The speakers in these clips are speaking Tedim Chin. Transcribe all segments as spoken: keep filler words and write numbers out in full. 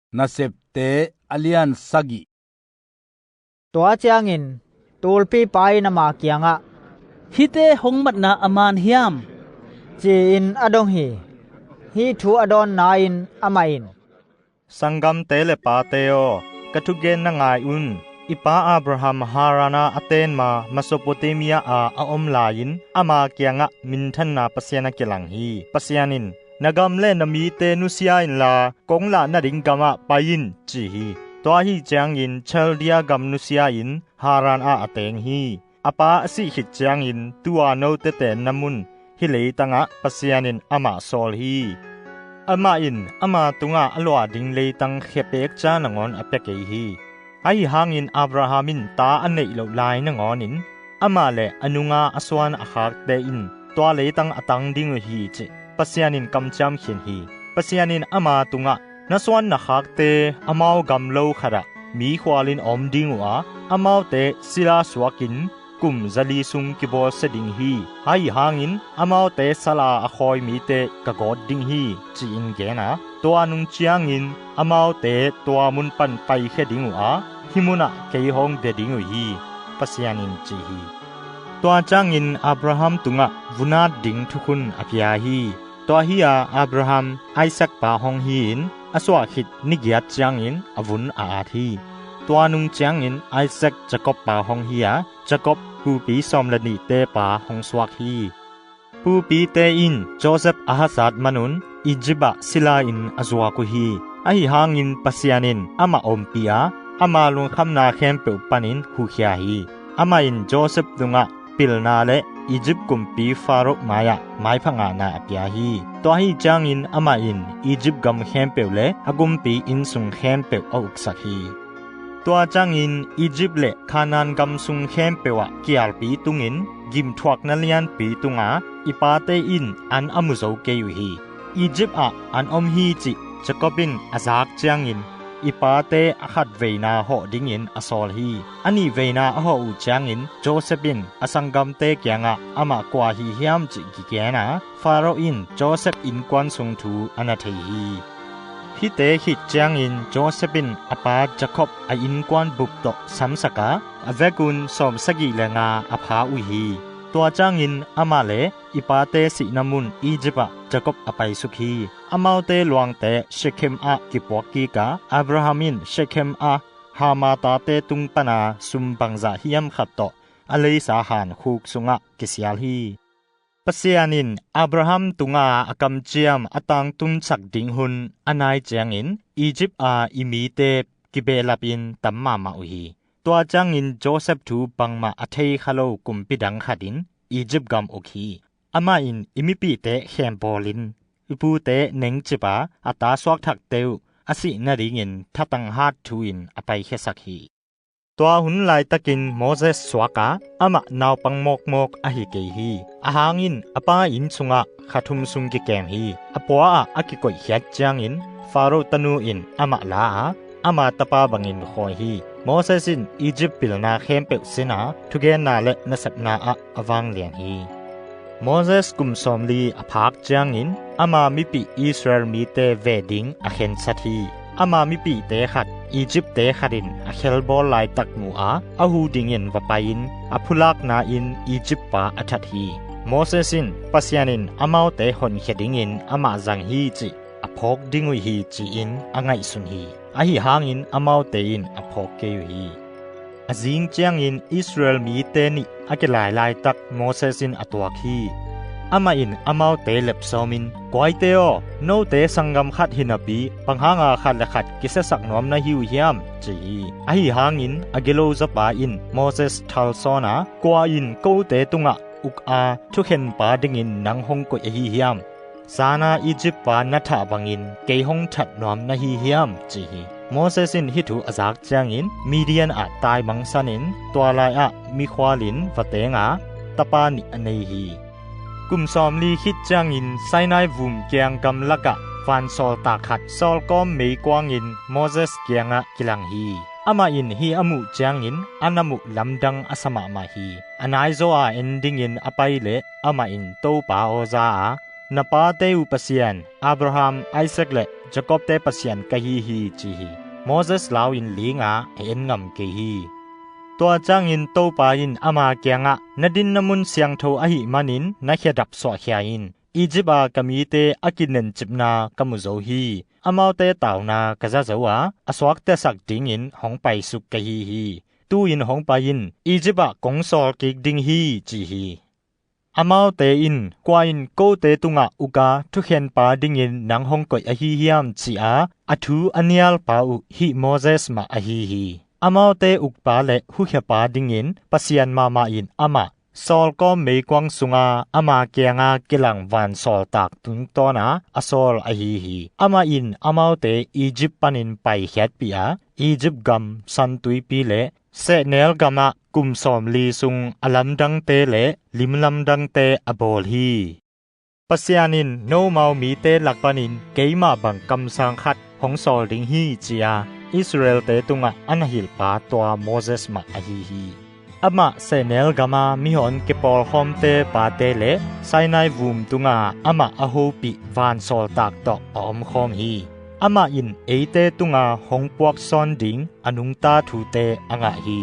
Nasepte a lian sagih. Tua ciangin tulpipa in ama kiangah, "Hihte hong matna a man hiam?" ci-in a dong hi. Hih thu a dawnna in amah in, "Sanggamte le pate aw, ka thugen na ngai un. I pa Abraham Haran ah a ten ma Mesopotamia ah a om lai-in ama kiangah minthanna Pasian a kilang hi. Pasian in, 'Na gam le na mite nusia inla kong lah nading gamah pai in,' ci hi. Tua ahi ciangin Chaldea gam nusia-in Haran ah a teng hi. A pa a sih khit ciangin tua note tenna mun hih leitangah Pasian in amah sawl hi. Amah in ama tungah a luah ding leitang khepek ca nangawn a pia kei hi. Ahi hangin Abraham in ta a neih loh lai nangawnin amah le a nunga a suan a khakte in tua leitang a tang ding uh hi," cih Pasian in kamciam khin hi. Pasian in ama tungah, "Na suan na khakte amau gamlo khatah mikhualin a om ding uh a, amaute sila suakin kum zali sung kibawlsia ding hi. Ahi hangin amaute sala a khawi mite ka gawt ding hi," ci-in gen a, tua nung ciangin amaute tua mun pan paikhia ding uh a, hih munah kei hong bia ding uh hi, Pasian in ci hi. Tua ciangin Abraham tungah vun at ding thukhun a pia hi. Tua hi-a Abraham Isaac pa hong hi-in a suah khit ni giat ciangin a vun a at hi. Tua nung ciangin Isaac Jacob pa hong hi-a, Jacob pupi sawm le nihte pa hong suak hi. Pupite in Joseph a hazat manun Egypt ah sila-in a zuak uh hi. Ahi hangin Pasian in amah ompih a, ama lungkhamna khempeuh panin hukhia hi. Amah in Joseph tungah pilna le Egypt kumpi Pharaoh mai-ah maipha ngahna a pia hi. Tua ahi ciangin amah in Egypt gam khempeuh le a kumpi innsung khempeuh a uksak hi. Tua ciangin Egypt le Kanaan gam sung khempeuh ah kialpi tungin gimthuakna lianpi tunga i pate in an a mu zo kei uh hi. Egypt ah an om hi cih Jacob in a zak ciangin i pate a khat veina hawh dingin a sawl hi. A nih veina a hawh uh ciangin Joseph in a sanggamte kiangah amah kua hi hiam cih kigen a, Pharaoh in Joseph innkuan sung thu a na thei hi. Hihte khit ciangin Joseph in a pa Jacob a innkuan bup tawh samsak a, a vekun sawmsagih le nga a pha uh hi. Tua ciangin amah le i pate sihna mun Egypt ah Jacob a paisuk hi. Amaute luangte Shekhem ah kipuak kik a, Abraham in Shekhem ah Hamor tate tung pana sum bangzah hiam khat tawh a leisa han khuk sungah kisial hi. Pasian in Abraham tunga a kamciam a tangtunsak ding hun a nai ciangin Egypt a i mite kibehlapin tam mahmah uh hi. Tua ciangin Joseph thu bangmah a thei kha lo kumpi dang khatin Egypt gam uk hi. Amah in, "I mipihte khembawl in, i pute nengcip a a ta suakthakte uh a sih nadingin thatang hat thu-in a paikhiasak hi." Tua hun laitakin Moses suak a, amah naupang mawkmawk ahi kei hi. A hangin a pa inn sungah kha thum sung kikem hi. A pua ah a kikoihkhiat ciangin Pharaoh tanu in amah la a, ama tapa bangin khawi hi. Moses in Egypt pilna khempeuh sin a, thugenna le nasepna ah a vanglian hi. Moses kum sawmli a phak ciangin ama mipih Israel mite ve ding a khensat hi. Ama mipihte khat, Egypt-te khat in a khelbawl laitak mu a, a hu dingin va pai-in a phulakna-in Egypt pa a that hi. Moses in Pasian in amaute honkhia dingin amah zang hi cih a phawk ding uh hi ci-in a ngaihsun hi. Ahi hangin amaute in a phawk kei uh hi. A zing ciangin Israel mite nih a kilai laitak Moses in a tuak hi. Amah in amaute lepsawmin, "Kuaite aw, note sanggam khat hi napi bang hanga khat le khat kisiasak nuam na hi uh hiam?" ci hi. Ahi hangin a gilo zawpa in Moses thalsawn a, "Kua in kote tungah uk a thukhenpa dingin nang hong koih ahi hiam? Zana Egypt pa na thah bangin kei hong that nuam na hi hiam?" ci hi. Moses in hih thu a zak ciangin Midian ah taimangsanin tua lai-ah mikhualin va teng a, tapa nih a nei hi. Kum sawmli khit ciangin Sinai vum kiang gamlakah vansawltak khat sawlkawm meikuangin Moses kiangah kilang hi. Amah in hih a muh ciangin a na muh lamdang a sa mahmah hi. A naizaw a en dingin a pai leh amah in Topa aw za a, Na pate uh Pasian, Abraham, Isaac le Jacob-te Pasian ka hi hi," ci hi. Moses lau-in linga a en ngam kei hi. Tua ciangin Topa in ama kiangah, "Na dinna mun siangtho ahih manin na khedap suahkhia in. Egypt-a ka mite a kinencipna ka mu zo hi. Amaute tauna ka za zo a, a suaktasak dingin hong paisuk ka hi hi. Tu-in hong pai in, Egypt-ah kong sawl kik ding hi," ci hi. Amaute in, "Kua in kote tungah uka thukhenpa dingin nang hong koih ahi hiam?" ci-a a thu a nialpa uh hih Moses mah ahi hi. Amaute ukpa le hukhepa dingin Pasian mahmah in amah sawlkawm meikuang sunga ama kianga kilang vansawltak tungtawna a sawl ahi hi. Amah in amaute Egypt panin paikhiatpih a, Egypt gam, San Tuipi le sehnel gamah kum sawmli sung a lamdangte le lim lamdangte a bawl hi. Pasian in, "Nomau mite lak panin keimah bang kamsang khat hong sawl ding hi," ci-a Israel-te tungah a na hilhpa tua Moses mah ahi hi. Amah sehnel gama mihon kipawlkhawmte pate le Sinai vum tunga amah a hopih vansawltak tawh a omkhawm hi. Amah in eite tunga hong puaksawn ding a nungta thute a ngah hi.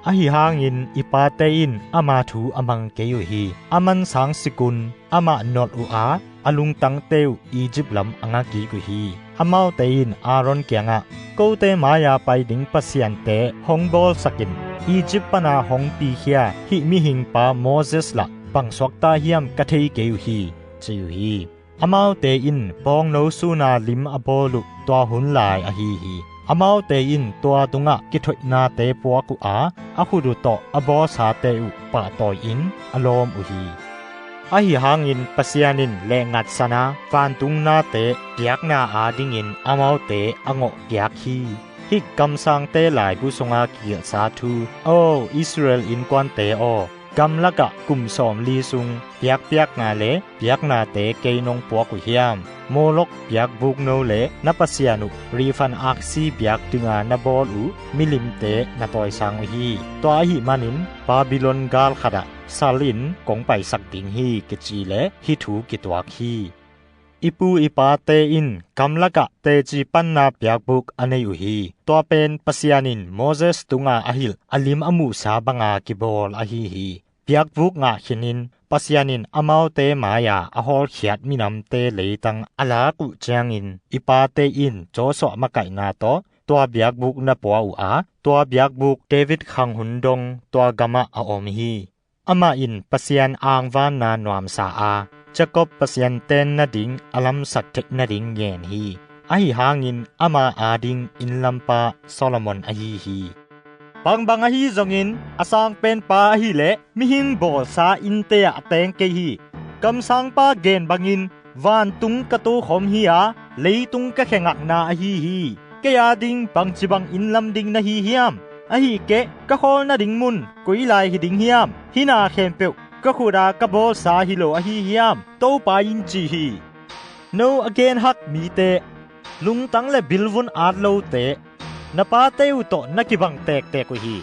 Ahi hangin i pate in ama thu a mang kei uh hi. A mansang sikun amah nolh uh a, a lungtangte uh Egypt lam a nga kik uh hi. Amaute in Aaron kiangah, "Kote mai-a pai ding pasiante hong bawlsakin Egypt pana hong pikhia hih mihingpa Moses lah bang suakta hiam ka thei kei uh hi," ci uh hi. Amaute in bawngno suna lim a bawl uh tua hun lai ahi hi. Amaute in tua tungah kithoihnate puak uh a, a khut uh tawh a bawlsate uh pahtawi-in a lawm uh hi. Ahi hangin Pasian in lehngatsan a vantung nate piakna adingin amaute a ngawh piak hi. Hih kamsangte laibu sunga kikilhsa thu, "Aw Israel innkuante aw, gamlakah kum sawmli sung piakpiakna le piaknate kei nong puak uh hiam? Molok piakbukno le na pasian uh Rifan aksi biak dinga na bawl uh milimte na tawisang uh hi. Tua ahih manin Babylon gal khatah salin kong paisak ding hi," kici le hih thu kituak hi. I pu i pate in gamlakah teci panna piakbuk a nei uh hi. Tua pen Pasian in Moses tunga a hilh a lim a muhsa banga kibawl ahi hi. Piakbuk ngah khinin Pasian in amaute mai-a a hawlkhiat minamte leitang a lak uh ciangin i pate in Joshua makaihna tawh tua piakbuk na pua uh a, tua piakbuk David khang hun dong tua gamah a om hi. Amah in Pasian angvanna nuamsa a, Jacob Pasian ten nading a lamsak theih nading ngen hi. Ahi hangin ama ading innlampa Solomon ahi hi. Bangbang ahi zongin a sangpenpa ahileh mihing bawlsa innte ah a teng kei hi. Kamsangpa gen bangin vantung ka tokhawm hi a, leitung ka khengakna ahi hi. Kei ading bangci bang innlam ding na hi hiam? Ahih keh ka khawl nading mun koi lai hi ding hiam? Hih na khempeuh ka khut a ka bawlsa hi lo ahi hiam? Topa in ci hi. No a genhak mite, lungtang le bilvun at lote, na pate uh tawh na kibang tektek uh hi.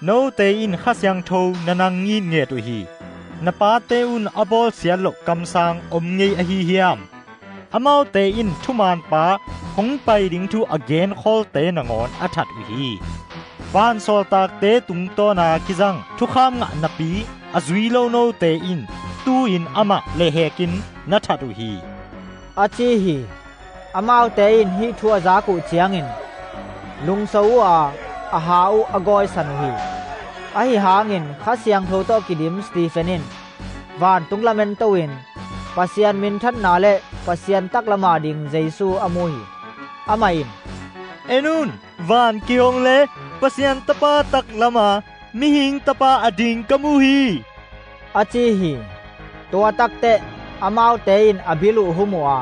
Note in Kha Siangtho na nang ngitnget uh hi. Na pate un a bawlsiat loh kamsang om ngei ahi hiam? Amaute in thumanpa hong pai ding thu a genkholte nangawn a that uh hi. Vansawltakte tungtawna kizang thukham ngah napi a zui lo note in tu-in amah lehekin na that uh hi, a ci hi. Amaute in hih thu a zak uh ciangin lungso uh a, a ha uh a gawisan uh hi. Ahi hangin Kha Siangtho tawh kidim Stephen in vantung lamen to-in Pasian minthanna le Pasian taklama ding Jesu a mu hi. Amah in, "En un, van kihong le Pasian Tapa taklama mihing tapa a ding ka mu hi," a ci hi. Tua takteh amaute in a bil uh hum uh a,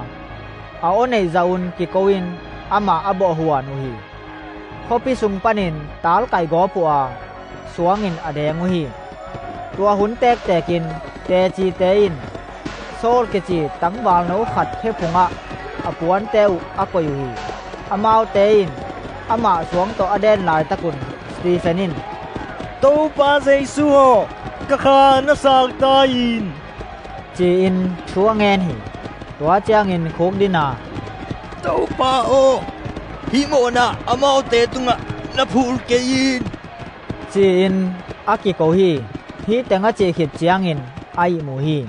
a aw neih zah un kiko-in amah a bawh huan uh hi. Khuapi sung panin talkaih gawp uh a, suangin a deng uh hi. Tua hun tektekin tecite in Saul kici tangvalno khat khephungah a puante uh a koih uh hi. Amaute in amah suang tawh a den laitakun Stephen in, "Topa Jesu aw, ka kha na sang ta in," ci-in thu a ngen hi. Tua ciangin khukdin a, "Topa aw, hih mawhna amaute tungah na phul kei in," ci-in a kiko hi. Hih teng a cih khit ciangin a ihmu hi.